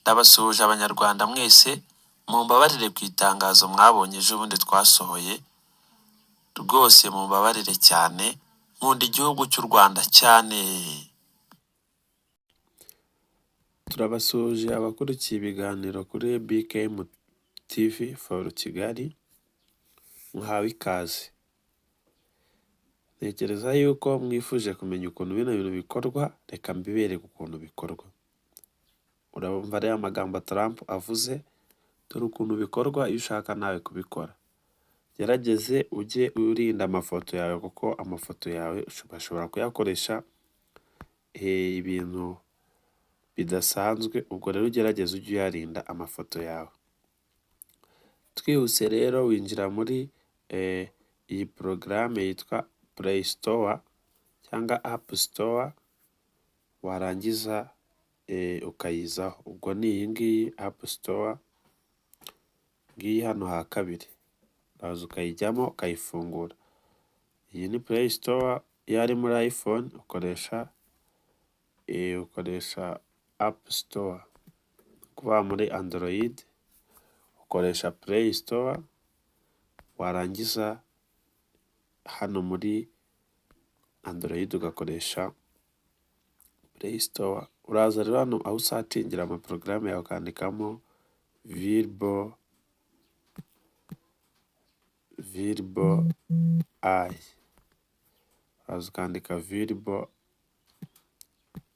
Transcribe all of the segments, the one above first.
Ndabasuhuje Abanyarwanda mwese, mumbabarire ku itangazo mwabonye ejo bundi twasohoye, rwose mumbabarire cyane, nkunda igihugu cy'u Rwanda cyane. Turabasuhuje abakurikiye ibiganiro kuri BKM TV for Kigali, muhawe ikaze. Ntekereza yuko mwifuje kumenya ukuntu bino bintu bikorwa, reka mbibereke ukuntu bikorwa. Urumva ariya magambo Trump avuze, dore ukuntu bikorwa iyo ushaka nawe kubikora. Gerageze ujye urinda amafoto yawe kuko amafoto yawe bashobora kuyakoresha ibintu bidasanzwe, ubwo rero ugerageze ujye uyarinda amafoto yawe. Twihuse rero winjira muri iyi porogaramu yitwa Play Store cyangwa App Store, warangiza ukayizaho. Ubwo ni iyi ngiyi App Store, ngiyi hano ha kabiri, uraza ukayijyamo ukayifungura. Iyi ni Play Store, iyo ari muri iPhone ukoresha App Store, kuba muri Android ukoresha Play Store, warangiza hano muri Android ugakoresha Play Store. Uraza rero hano aho usearchingira amaporogaramu yawe ukandikamo Virbo AI, uraza ukandika Virbo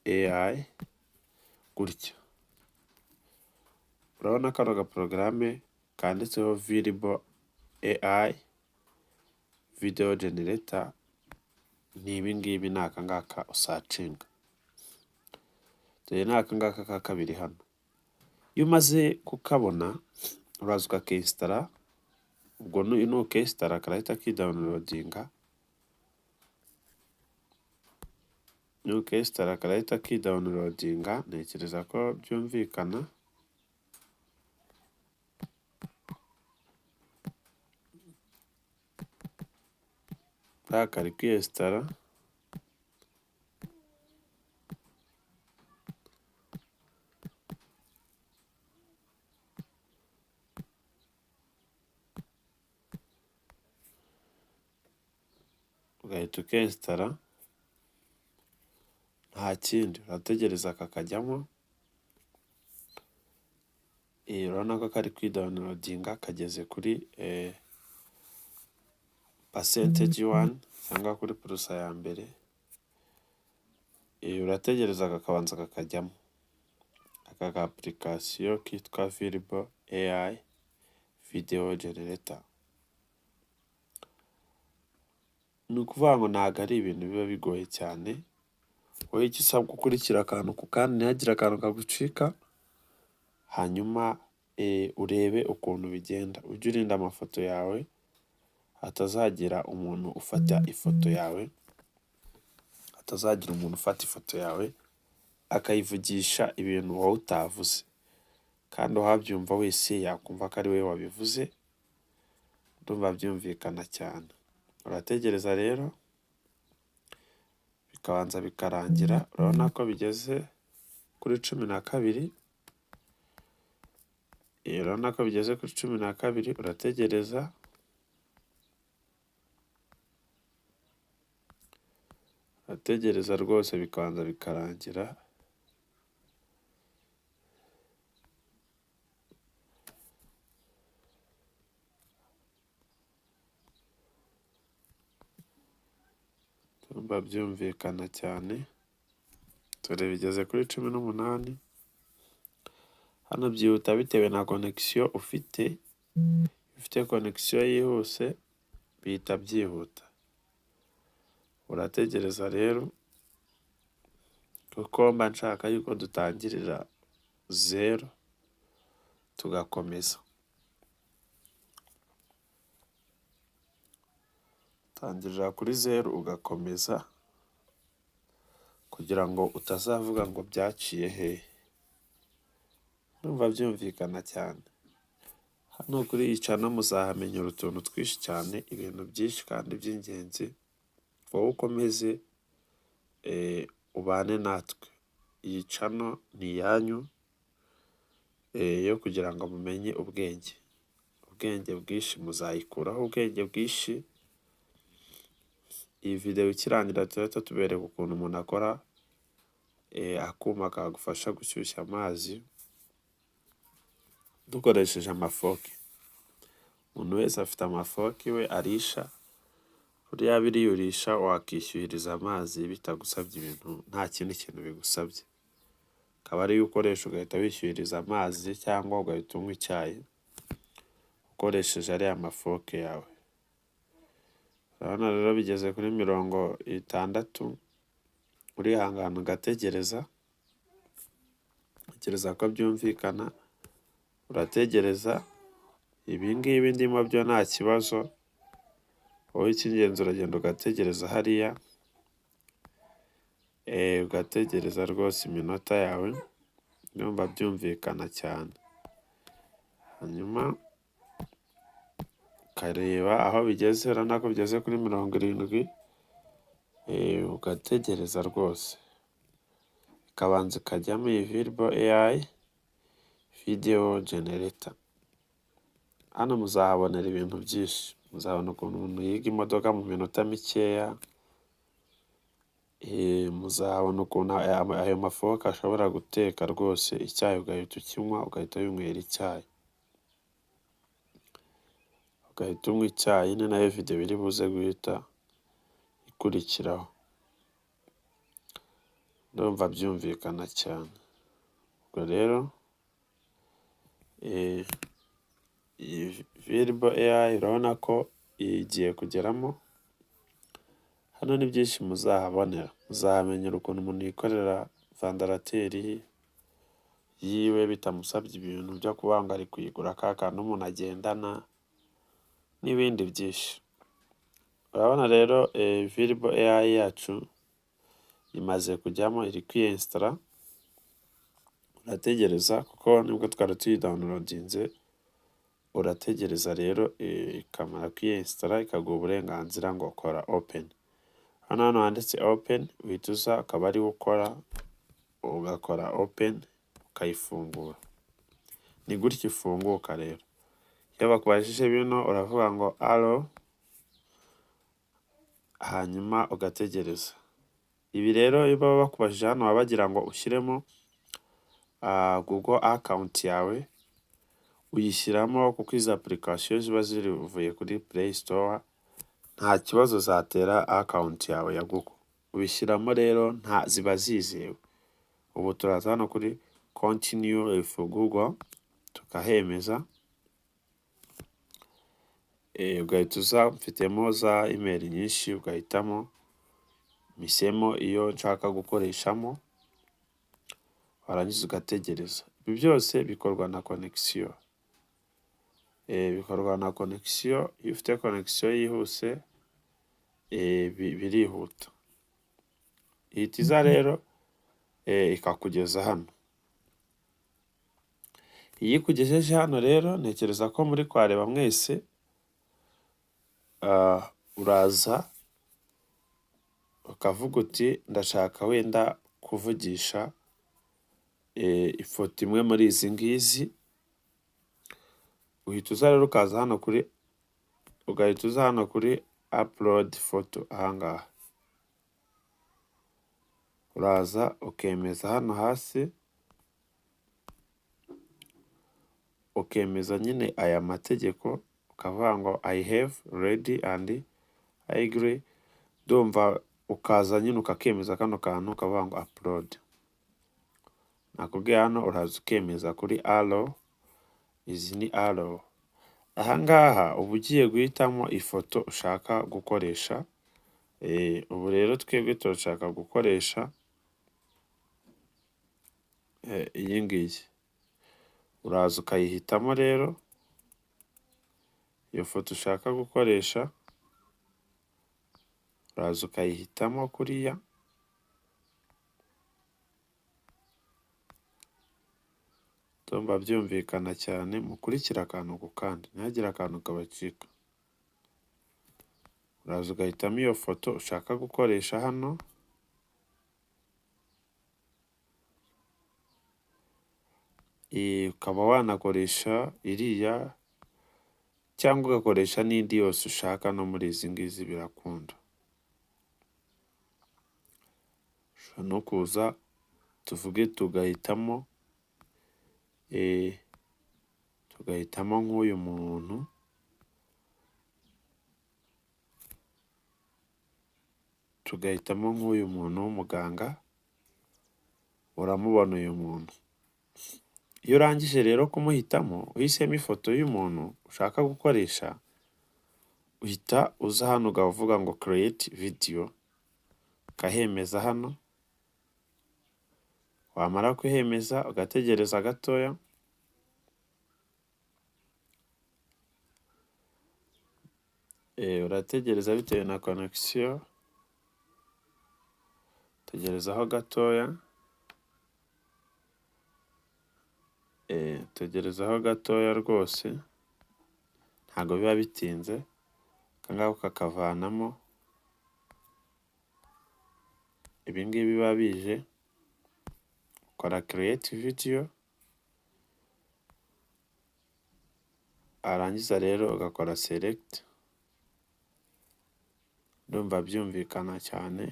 AI gutya. Urabona kano gaporogaramu kanditseho Virbo AI video generator, ni ibi ngibi ni aka ngaka usearchinga. Dore ni aka ngaka ka kabiri hano. Iyo umaze kukabona uraza ukakinstalla, ubwo nukinstalla karahita kidownloadinga, nukinstalla karahita kidownloadinga, ntekereza ko byumvikana. Kariya kari kwiyinstalla. Ugahita ukinstalla, nta kindi urategereza kakajyamo, urabona ko kari kwidownloadinga kageze kuri percentage one cyangwa kuri purusa ya mbere, urategereza kakabanza kakajyamo. Aka ka application kitwa Virbo AI video generator. Ni ukuvuga ngo ntabwo ari ibintu biba bigoye cyane, wowe icyo usabwa ukurikira akantu ku kandi ntihagire akantu kagucika, hanyuma urebe ukuntu bigenda. Ujye urinda amafoto yawe hatazagira umuntu ufata ifoto yawe, hatazagira umuntu ufata ifoto yawe akayivugisha ibintu wowe utavuze, kandi uwabyumva wese yakumva ko ari wowe wabivuze, ndumva byumvikana cyane. Urategereza rero bikabanza bikarangira, urabona ko bigeze kuri 12, urabona ko bigeze kuri 12, urategereza. Urategereza rwose bikabanza bikarangira. Ndumva byumvikana cyane, dore bigeze kuri 18, hano byihuta bitewe na connexion ufite, iyo ufite connexion yihuse bihita byihuta. Urategereza rero kuko mba nshaka yuko dutangirira zeru tugakomeza. Utangirira kuri zeru ugakomeza kugira ngo utazavuga ngo byaciye hehe. Ndumva byumvikana cyane. Hano kuri iyi channel muzahamenyera utuntu twinshi cyane, ibintu byinshi kandi by'ingenzi, wowe ukomeze ubane natwe. Iyi channel ni iyanyu. Yo kugira ngo mumenye ubwenge. Ubwenge bwinshi muzayikuraho ubwenge bwinshi. Iyi videwo ikirangira turahita tubereka ukuntu umuntu akora akuma kagufasha gushyushya amazi dukoresheje amafoke. Umuntu wese afite amafoke iwe arisha, buriya biriya urisha wakishyuhiriza amazi bitagusabye ibintu, nta kindi kintu bigusabye. Akaba ariyo ukoresha ugahita wishyuhiriza amazi cyangwa ugahita unywa icyayi ukoresheje ariya mafoke yawe. Urabona rero bigeze kuri 60, urihangana ugategereza, ntekereza ko byumvikana, urategereza, ibi ngibi ndimo byo nta kibazo, wowe icy'ingenzi uragenda ugategereza hariya, ugategereza rwose iminota yawe, ndumva byumvikana cyane. Hanyuma ukareba aho bigeze, urabona ko bigeze kuri 70, ugategereza rwose. Ikabanza ikajyamo iyi Virbo AI video generator. Hano muzahabonera ibintu byinshi, muzabona ukuntu umuntu yiga imodoka mu minota mikeya, muzahabona ukuntu ayo mafoke ashobora guteka rwose icyayi ugahita ukinywa, ugahita winywera icyayi. Ugahita unywa icyayi, ni nayo videwo iri buze guhita ikurikiraho. Ndumva byumvikana cyane. Ubwo rero iyi Virbo AI urabona ko igiye kugeramo, hano ni byinshi muzahabonera. Muzahamenyera ukuntu umuntu yikorera vandarateri yiwe bitamusabye ibintu byo kuvuga ngo ari kuyigura ka kantu umuntu agendana n'ibindi byinshi. Urabona rero Virbo AI yacu imaze kujyamo, iri kwiyensitara, urategereza kuko nibwo twari tuyidawunirodinze, urategereza rero ikamara kwiyensitara ikaguha uburenganzira ngo kora open. Hano handitse open uhita uza akaba ariwo ukora, ugakora open ukayifungura. Ni gutya ifunguka rero. Iyo bakubajije bino uravuga ngo allow, hanyuma ugategereza. Ibi rero iyo baba bakubajije hano baba bagira ngo ushyiremo Google account yawe, uyishyiramo kuko izi application ziba zivuye kuri Play Store, nta kibazo zatera account yawe ya Google. Ubishyiramo rero nta ziba zizewe. Ubu turaza hano kuri continue with Google tukahemeza, ugahita uza mfitemo za email nyinshi ugahitamo, mpisemo iyo nshaka gukoreshamo, warangiza ugategereza. Ibi byose bikorwa na connection. Bikorwa na connection, iyo ufite connection yihuse birihuta. Ihita iza rero ikakugeza hano. Iyo ikugejeje hano rero ntekereza ko muri kuhareba mwese, uraza ukavuga uti ndashaka wenda kuvugisha ifoto imwe muri izi ngizi, uhita uza rero ukaza hano kuri, ugahita uza hano kuri upload photo aha ngaha. Uraza ukemeza hano hasi, ukemeza nyine aya mategeko, ukavuga ngo I have read and I agree, ndumva ukaza nyine ukakemeza kano kantu ukavuga ngo upload. Nakubwiye hano uraza ukemeza kuri allow, izi ni allow. Aha ngaha uba ugiye guhitamo ifoto ushaka gukoresha, ubu rero twebwe turashaka gukoresha iyi ngiyi. Uraza ukayihitamo rero, iyo foto ushaka gukoresha, uraza ukayihitamo kuriya, ndumva byumvikana cyane, mukurikire akantu ku kandi ntihagire akantu kabacika. Uraza ugahitamo iyo foto ushaka gukoresha hano, Ukaba wanakoresha iriya cyangwa ugakoresha n'indi yose ushaka no muri izi ngizi birakunda. Ushobora no kuza tuvuge tugahitamo tugahitamo nk'uyu muntu, tugahitamo nk'uyu muntu w'umuganga, uramubona uyu muntu. Iyo urangije rero kumuhitamo, uhisemo ifoto y'umuntu ushaka gukoresha, uhita uza hano ukavuga ngo create video, ukahemeza hano, wamara kuhemeza ugategereza gatoya, urategereza bitewe na connection, tegerezaho gatoya, tegerezaho gatoya rwose ntabwo biba bitinze, aka ngaka ukakavanamo, ibi ngibi biba bije, ukora create video, warangiza rero ugakora select, ndumva byumvikana cyane,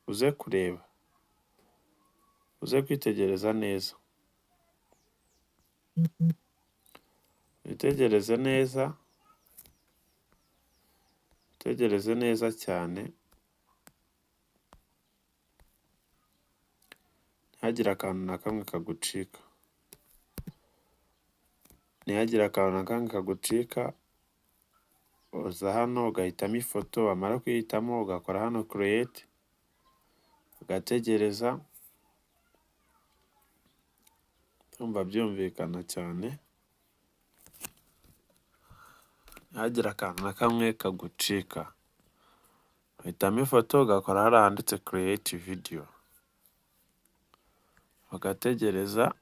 uze kureba, uze kwitegereza neza, witegereze neza, witegereze neza cyane, ntihagire akantu na kamwe kagucika, ntihagire akantu na kamwe kagucika, uza hano ugahitamo ifoto, wamara kuyihitamo ugakora hano create, ugategereza, ndumva byumvikana cyane, ntihagire akantu na kamwe kagucika, uhitamo ifoto ugakora hariya handitse create video, ugategereza,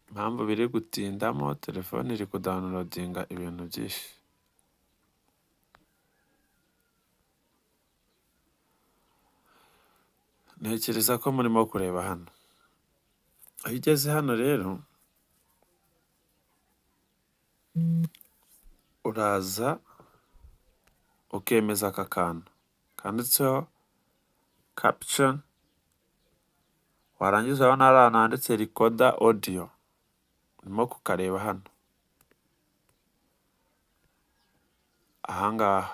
impamvu biri gutindamo telefone iri kudownloadinga ibintu byinshi. Ntekereza ko murimo kureba hano, iyo ugeze hano rero uraza ukemeza aka kantu kanditseho caption, warangiza urabona hari ahantu handitse record audio, urimo kukareba hano, aha ngaha.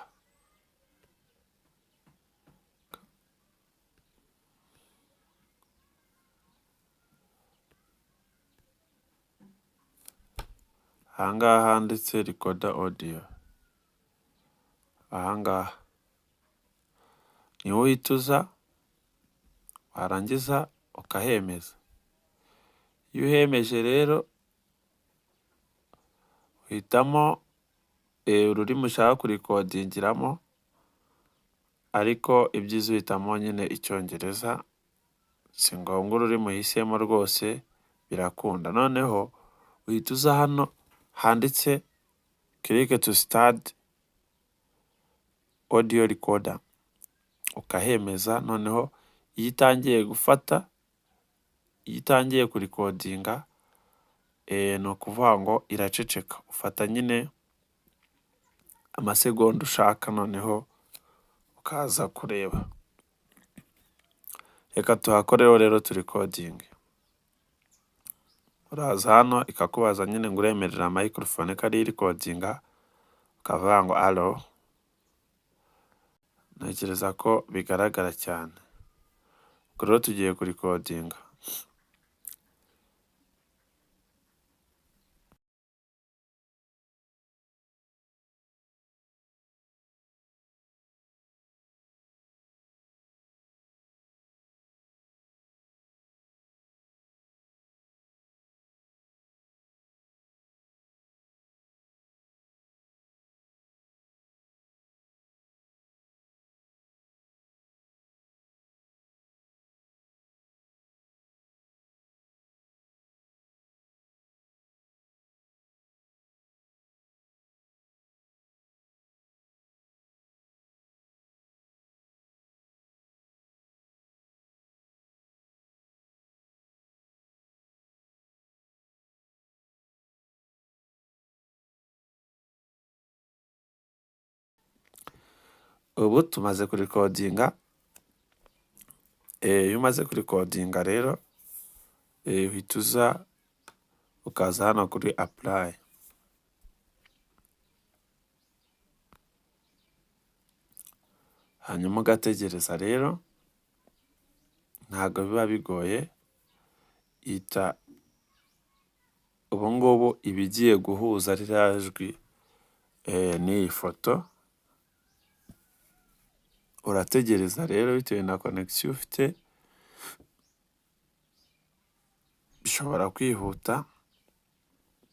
Aha ngaha handitse record audio, aha ngaha niho uhita uza, warangiza ukahemeza, iyo uhemeje rero uhitamo ururimi ushaka kurikodingiramo, ariko ibyiza uhitamo nyine Icyongereza, si ngombwa ururimi uhisemo rwose birakunda. Noneho uhita uza hano handitse click to start audio recorder, ukahemeza, noneho iyo itangiye gufata, iyo itangiye kurikodinga, ni ukuvuga ngo iraceceka, ufata nyine amasegonda ushaka noneho ukaza kureba. Reka tuhakoreho rero turikodinge. Uraza hano ikakubaza nyine ngo uremerera microphone ko ariyo irikodinga, ukavuga ngo allow, ntekereza ko bigaragara cyane. Ubwo rero tugiye kurikodinga. Ubu tumaze kurecordinga, iyo umaze kurecordinga rero uhita uza ukaza hano kuri apply. Hanyuma ugategereza rero, ntabwo biba bigoye, ihita ubu ngubu iba igiye guhuza ririya jwi n'iyi foto, urategereza rero bitewe na connection ufite, bishobora kwihuta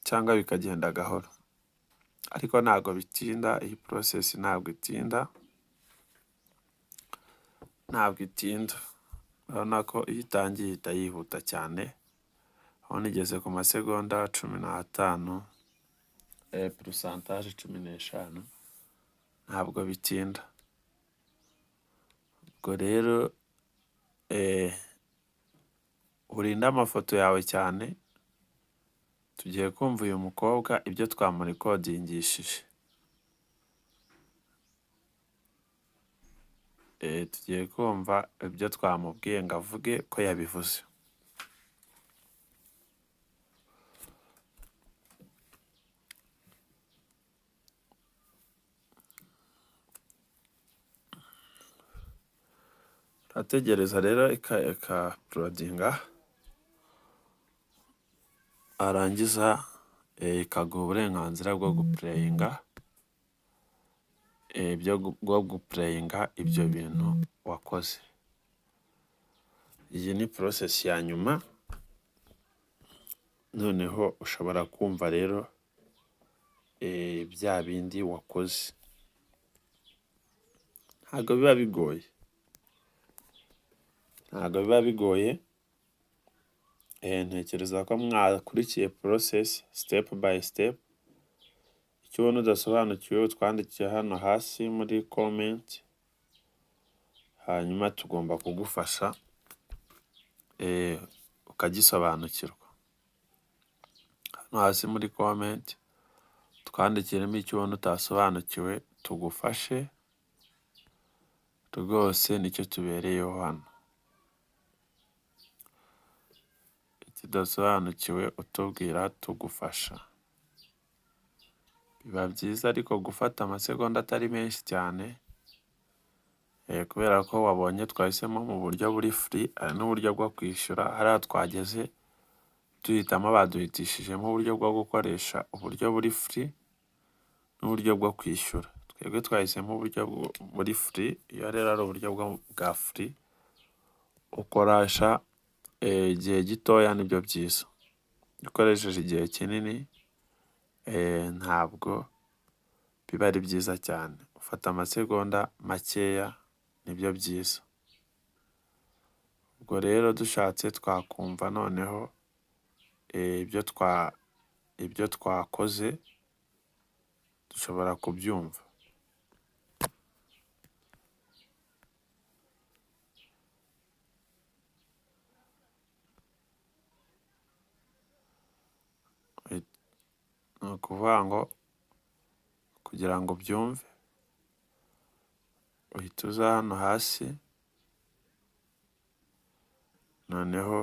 cyangwa bikagenda gahoro, ariko ntabwo bitinda, iyi process ntabwo itinda, ntabwo itinda, urabona ko iyo itangiye ihita yihuta cyane, urabona igeze ku masegonda 15, pourcentage 15, ntabwo bitinda. Ubwo rero urinde amafoto yawe cyane, tugiye kumva uyu mukobwa ibyo twamurecordingishije. Tugiye kumva ibyo twamubwiye ngo avuge ko yabivuze. Urategereza rero ikauploadinga, warangiza ikaguha uburenganzira bwo guplayinga, bwo guplayinga ibyo bintu wakoze. Iyi ni process ya nyuma, noneho ushobora kumva rero bya bindi wakoze. Ntabwo biba bigoye, ntabwo biba bigoye, ntekereza ko mwakurikiye process step by step, icyo ubona udasobanukiwe utwandikire hano hasi muri comment, hanyuma tugomba kugufasha ukagisobanukirwa. Hano hasi muri comment twandikiremo icyo ubona utasobanukiwe tugufashe, rwose nicyo tubereyeho hano. Icyo udasobanukiwe utubwira tugufasha. Biba byiza ariko gufata amasegonda atari menshi cyane, kubera ko wabonye twahisemo mu buryo buri free, hari n'uburyo bwo kwishyura, hariya twageze duhitamo baduhitishijemo uburyo bwo gukoresha uburyo buri free n'uburyo bwo kwishyura. Twebwe twahisemo uburyo buri free, iyo rero ari uburyo bwa free ukoresha igihe gitoya nibyo byiza. Iyo ukoresheje igihe kinini ntabwo biba ari byiza cyane, ufata amasegonda makeya nibyo byiza. Ubwo rero dushatse twakumva noneho ibyo twakoze dushobora kubyumva. Ni ukuvuga ngo kugira ngo ubyumve uhita uza hano hasi, noneho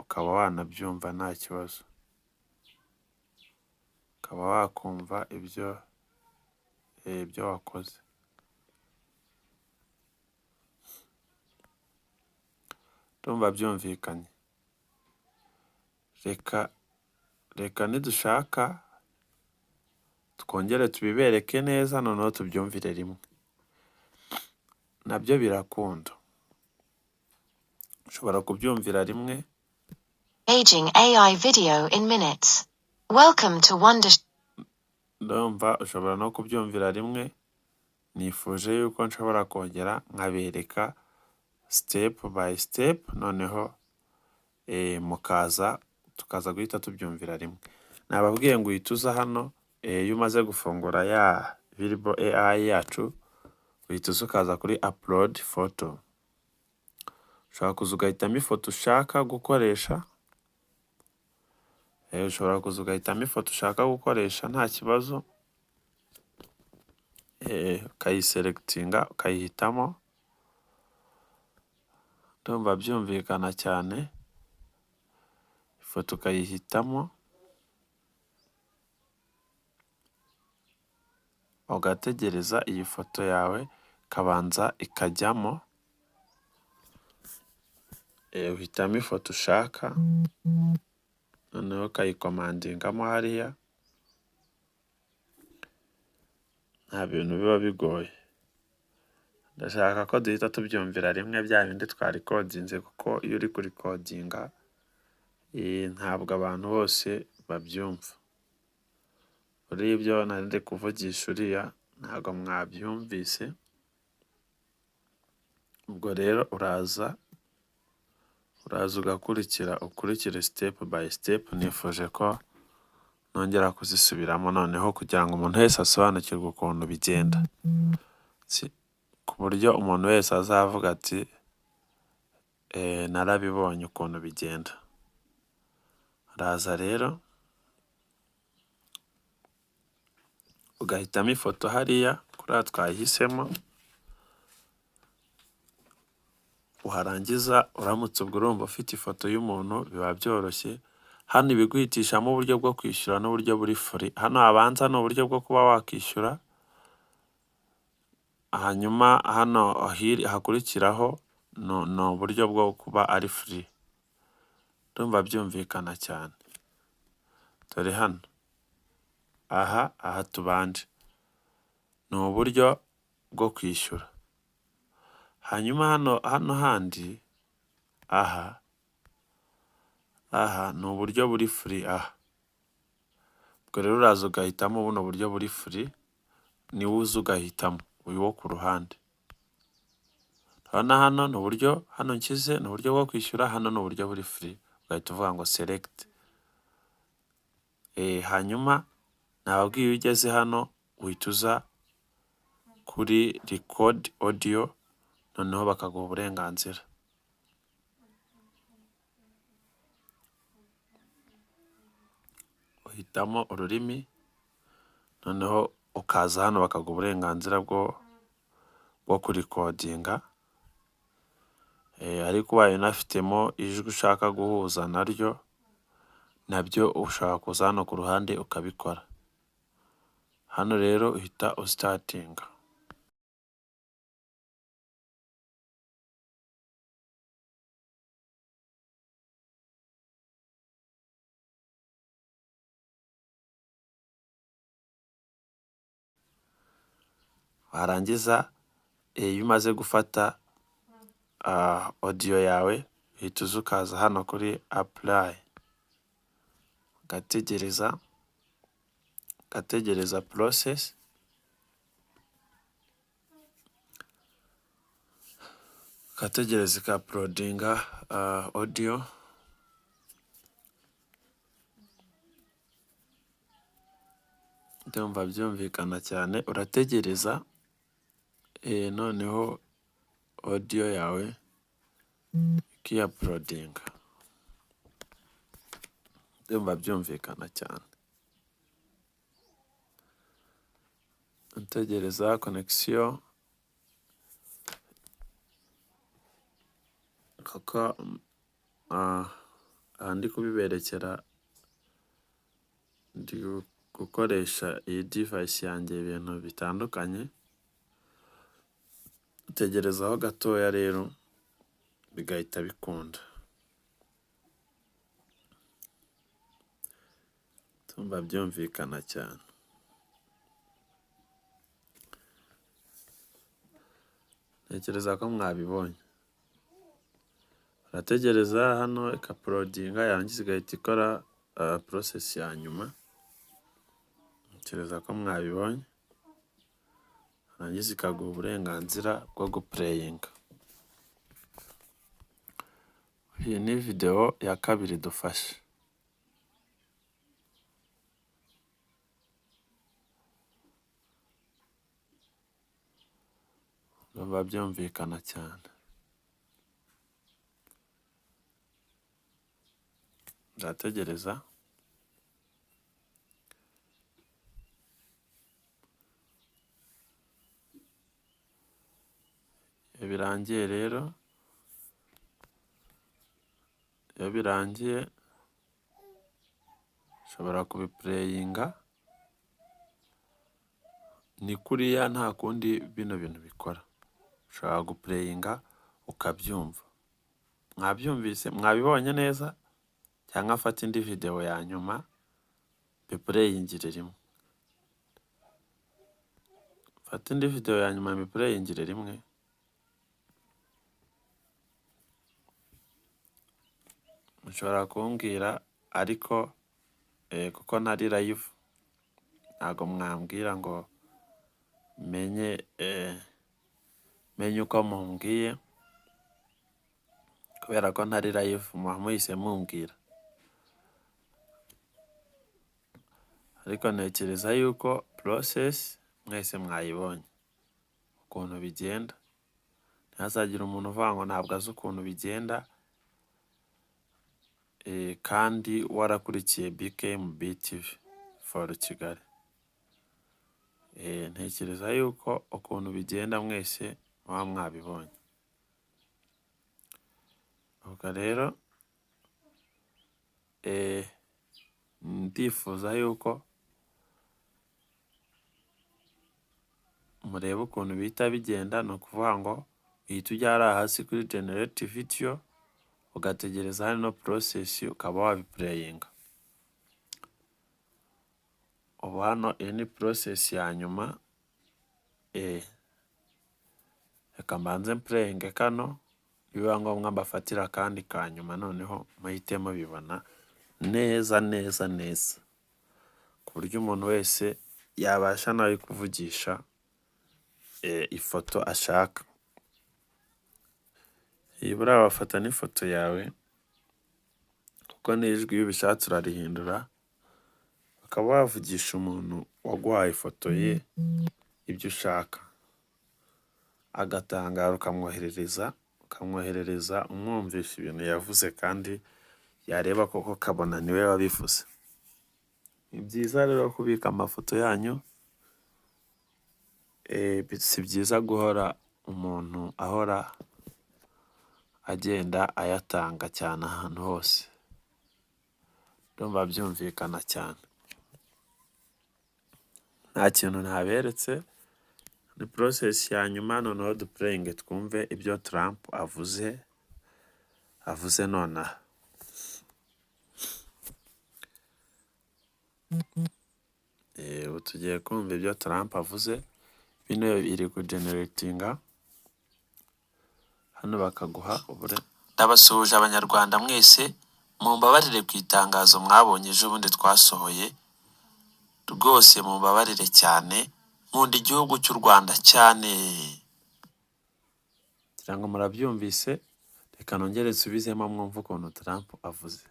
ukaba wanabyumva nta kibazo, ukaba wakumva ibyo wakoze. Ndumva byumvikanye. Reka nidushaka twongere tubibereke neza noneho tubyumvire rimwe, nabyo birakunda, ushobora kubyumvira rimwe. Aging AI video in minutes. Welcome to Wonder. Ndumva ushobora no kubyumvira rimwe, nifuje yuko nshobora kongera nkabereka step by step, noneho mukaza tukaza guhita tubyumvira rimwe. Nababwiye ngo uhita uza hano, iyo umaze gufungura ya Virbo AI yacu, uhita uza ukaza kuri upload photo. Ushobora kuza ugahitamo ifoto ushaka gukoresha, ushobora kuza ugahitamo ifoto ushaka gukoresha nta kibazo. Ukayiselectinga ukayihitamo, ndumva byumvikana cyane, ifoto ukayihitamo, ugategereza iyi foto yawe ikabanza ikajyamo, uhitamo ifoto ushaka, noneho ukayikomandingamo hariya, nta bintu biba bigoye. Ndashaka ko duhita tubyumvira rimwe bya bindi twarikodinze kuko iyo uri kurikodinga ntabwo abantu bose babyumva. Buriya ibyo nari ndi kuvugisha uriya ntabwo mwabyumvise, ubwo rero uraza ugakurikira ukurikire step by step, nifuje ko nongera kuzisubiramo noneho kugira ngo umuntu wese asobanukirwe ukuntu bigenda, ku buryo umuntu wese azavuga ati narabibonye ukuntu bigenda. Uraza rero ugahitamo ifoto hariya kuriya twayihisemo, warangiza uramutse ubwo urumva ufite ifoto y'umuntu biba byoroshye, hano ibiguhitishamo uburyo bwo kwishyura n'uburyo buri free, hano habanza ni uburyo bwo kuba wakishyura, hanyuma hano hakurikiraho ni uburyo bwo kuba ari free. Ndumva byumvikana cyane. Dore hano, aha tubanje ni uburyo bwo kwishyura, hanyuma hano handi aha ni uburyo buri free aha. Ubwo rero uraza ugahitamo buno buryo buri free, niwo uza ugahitamo uyu wo ku ruhande. Urabona hano ni uburyo, hano nshyize ni uburyo bwo kwishyura, hano ni uburyo buri free, ugahita uvuga ngo select. Hanyuma nababwiye iyo ugeze hano uhita uza kuri record audio, noneho bakaguha uburenganzira. Uhitamo ururimi, noneho ukaza hano bakaguha uburenganzira bwo kurikodinga, ariko ubaye unafitemo ijwi ushaka guhuza naryo, nabyo ushobora kuza hano ku ruhande ukabikora. Hano rero uhita usitatinga. Warangiza iyo umaze gufata audio yawe uhita uza ukaza hano kuri apply, ugategereza process, ugategereza ikaporodinga audio. Ndumva byumvikana cyane, urategereza noneho audio yawe ikiyaporodinga. Ndumva byumvikana cyane. Utegereza connection kuko aha ndi kubiberekera ndi gukoresha iyi device yanjye ibintu bitandukanye, utegerezaho gatoya rero bigahita bikunda. Ndumva byumvikana cyane. Ntekereza ko mwabibonye. Urategereza hano ikaporodinga yarangiza igahita ikora process ya nyuma, ntekereza ko mwabibonye, yarangiza ikaguha uburenganzira bwo gupureyinga. Iyi ni videwo ya kabiri dufashe. Ndumva byumvikana cyane. Ndategereza. Birangiye rero, iyo birangiye ushobora kubiplayinga, ni kuriya nta kundi bino bintu bikora, ushobora guplayinga ukabyumva. Mwabyumvise, mwabibonye neza cyangwa mfate indi videwo ya nyuma mbiplayingire rimwe? Mfate indi videwo ya nyuma mbiplayingire rimwe? Mushobora kumbwira ariko kuko ntari live ntago mwambwira ngo menye menye uko mumbwiye, kubera ko ntari live muba muhise mumbwira. Ariko ntekereza yuko process mwese mwayibonye ukuntu bigenda, ntihazagire umuntu uvuga ngo ntabwo azi ukuntu bigenda kandi warakurikiye BKMB TV for Kigali. Ntekereza yuko ukuntu bigenda mwese muba mwabibonye. Ubwo rero ndifuza yuko mureba ukuntu bihita bigenda, ni ukuvuga ngo uhita ujya hariya hasi kuri generate video, ugategereza hano process ukaba wabiplayinga. Ubu hano iyi ni process ya nyuma, reka mbanze mplayinge kano, nibiba ngombwa mbafatire akandi ka nyuma noneho muhite mubibona neza neza neza, ku buryo umuntu wese yabasha nawe kuvugisha ifoto ashaka. Iyi buriya wafata n'ifoto yawe kuko n'ijwi iyo ubishatse urarihindura, ukaba wavugisha umuntu waguhaye ifoto ye ibyo ushaka, agatangara ukamwoherereza umwumvisha ibintu yavuze kandi yareba koko ukabona niwe wabivuze. Ni byiza rero kubika amafoto yanyu, si byiza guhora umuntu ahora agenda ayatanga cyane ahantu hose, ndumva byumvikana cyane. Nta kintu ntaberetse, ni process ya nyuma noneho duplayinge twumve ibyo Trump avuze nonaha. Ubu tugiye kumva ibyo Trump avuze, bino iri kugeneratinga, hano bakaguha ubure. Ndabasuhuje Abanyarwanda mwese, mumbabarire ku itangazo mwabonye ejo bundi twasohoye, rwose mumbabarire cyane, nkunda igihugu cy'u Rwanda cyane. Ngira ngo murabyumvise, reka nongere nsubizemo mwumve ukuntu Trump avuze.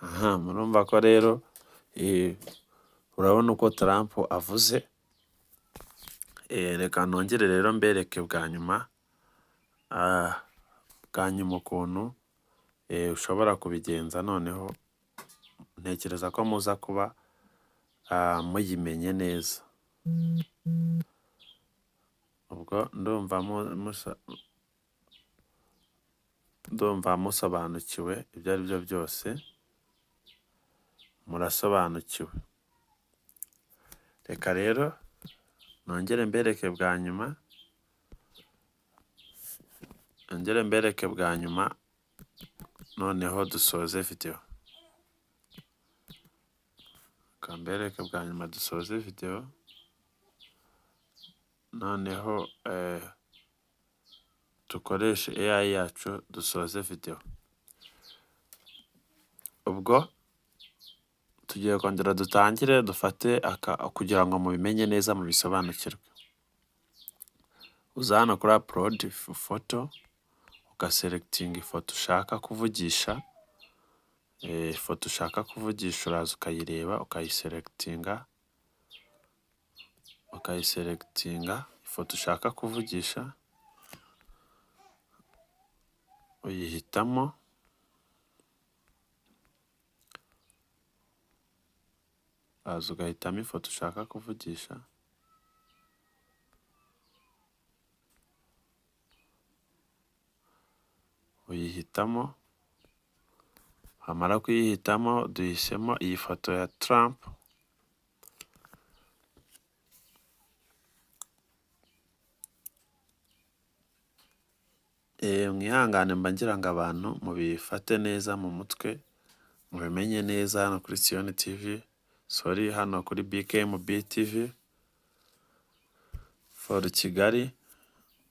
Aha murumva ko rero urabona uko Trump avuze, reka nongere rero mbereke bwa nyuma, bwa nyuma ukuntu ushobora kubigenza, noneho ntekereza ko muza kuba muyimenye neza. Ubwo ndumva musobanukiwe ibyo ari byo byose, murasobanukiwe. Reka rero nongere mbereke bwa nyuma, nongere mbereke bwa nyuma, noneho dusoze videwo. Reka mbereke bwa nyuma dusoze videwo, noneho dukoreshe AI yacu dusoze videwo. Ubwo tugiye kongera dutangire dufate aka kugira ngo mubimenye neza mubisobanukirwe. Uza hano kuri upload photo, ugaselectinga ifoto ushaka kuvugisha, ifoto ushaka kuvugisha uraza ukayireba ukayiselectinga, ukayiselectinga ifoto ushaka kuvugisha uyihitamo, uraza ugahitamo ifoto ushaka kuvugisha. Uyihitamo, wamara kuyihitamo duhisemo iyi foto ya Trump. Mwihangane mba ngira ngo abantu mubifate neza mu mutwe, mubimenye neza hano kuri Siyoni TV, sorry hano kuri BKMB TV for Kigali,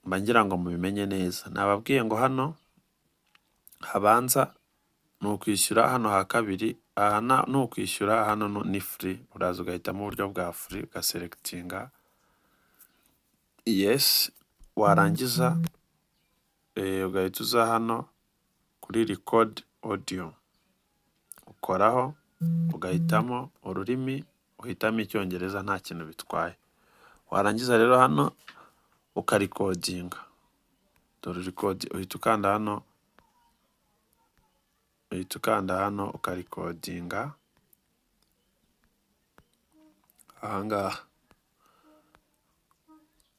mba ngira ngo mubimenye neza. Nababwiye ngo hano habanza ni ukwishyura, hano ha kabiri aha ni ukwishyura, hano ni free, uraza ugahitamo uburyo bwa free ugaselectinga yes, warangiza ugahita uza hano kuri record audio, ukoraho ugahitamo ururimi, uhitamo Icyongereza nta kintu bitwaye, warangiza rero hano ukarikodinga, dore record uhita ukanda hano, uhita ukanda hano ukarikodinga aha ngaha,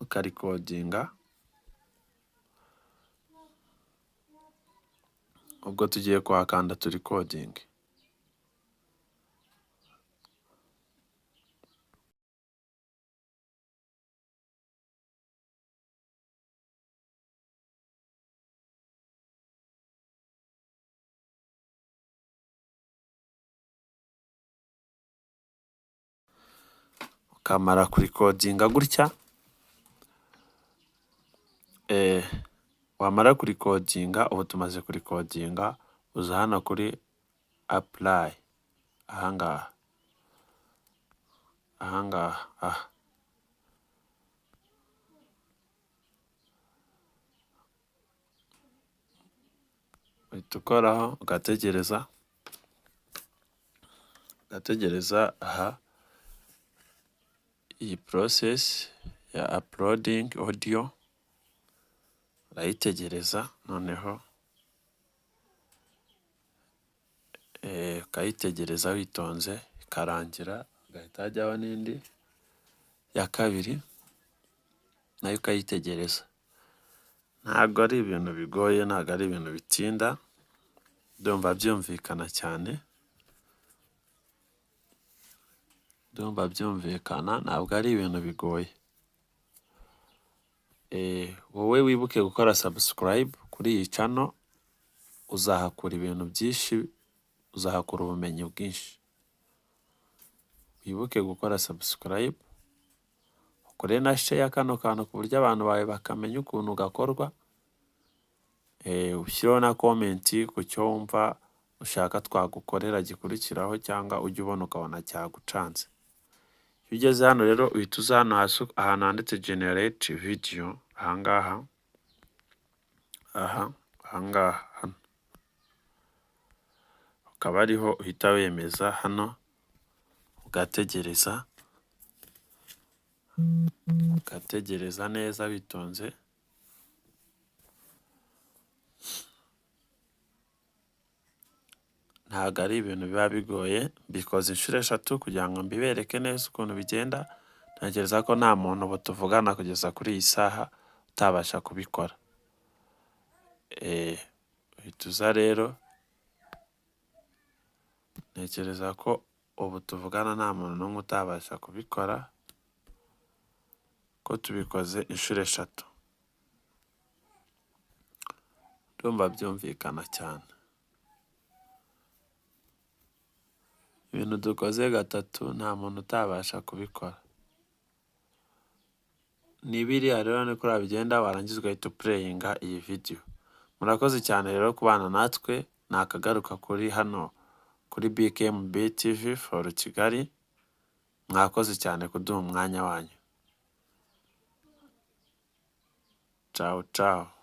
ukarikodinga, ubwo tugiye kuhakanda turikodinge. Ukamara kurikodinga gutya, wamara kurikodinga, ubu tumaze kurikodinga, uza hano kuri apply, aha ngaha, aha ngaha, aha. Uhita ukoraho ugategereza, ugategereza aha iyi process ya uploading audio urayitegereza, noneho ukayitegereza witonze ikarangira, hagahita hajyaho n'indi ya kabiri nayo ukayitegereza. Ntabwo ari ibintu bigoye, ntabwo ari ibintu bitinda, ndumva byumvikana cyane, ndumva byumvikana ntabwo ari ibintu bigoye. Wowe wibuke gukora subscribe kuri iyi channel, uzahakura ibintu byinshi, uzahakura ubumenyi bwinshi. Wibuke gukora subscribe, ukore na share kano kantu ku buryo abantu bawe bakamenya ukuntu gakorwa, ushyireho na comment ku cyo wumva ushaka twagukorera gikurikiraho cyangwa ujye ubona ukabona cyagucanze. Iyo ugeze hano rero uhita uza hano hasi ahantu handitse generate video, aha ngaha, aha, aha ngaha hano, ukaba ariho uhita wemeza hano, ugategereza, ugategereza neza witonze. Ntabwo ari ibintu biba bigoye, mbikoze inshuro eshatu kugira ngo mbibereke neza ukuntu bigenda, ntekereza ko nta muntu ubu tuvugana kugeza kuri iyi saha utabasha kubikora. Uhita uza rero, ntekereza ko ubu tuvugana nta muntu n'umwe utabasha kubikora, ko tubikoze inshuro eshatu. Ndumva byumvikana cyane. Ibintu dukoze gatatu nta muntu utabasha kubikora. Ni biriya rero ni kuriya bigenda, warangiza ugahita upureyinga iyi video. Murakoze cyane rero kubana natwe, nakagaruka kuri hano kuri BKMB TV for Kigali, mwakoze cyane kuduha umwanya wanyu. Ciao ciao.